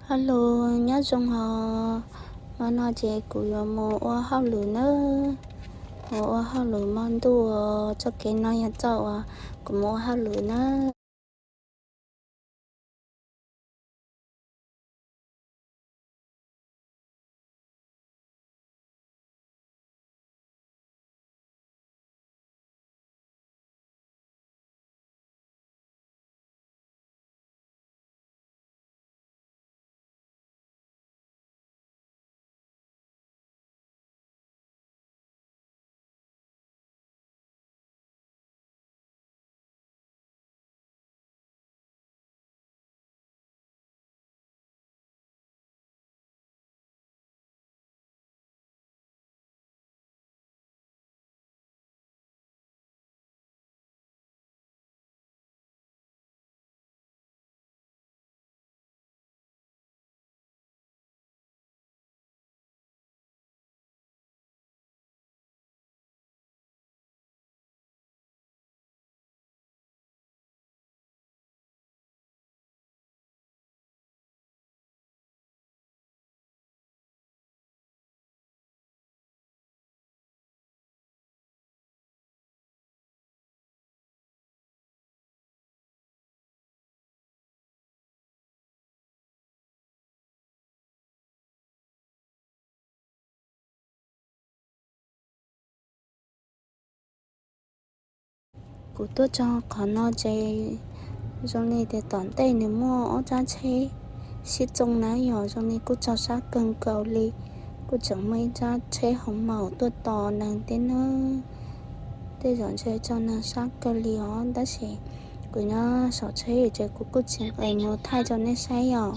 Hello, nyob zoo os. Hmo no ces kuv yuav mus ua hauj lwm nawb. Mus ua hauj lwm hmo ntuj, txoj kev no yog txoj uas kuv mus ua hauj lwm nawb. Kuv tuaj txog qhov no ces zoo li tias tom ntej nws muaj ob tsab tsheb sib tsoo na yom, zoo li kuj tsaug sab kawg nkaus li. Kuj tseem muaj ib tsab tsheb hoo maum tuaj tos neeg thiab nawb. Tej zaum ntshe tsaug neeg sab kawg li os, tab sis kuv nyob saum tsheb ces kuv kuj tsis nqis mus thaij rau nej saib yom.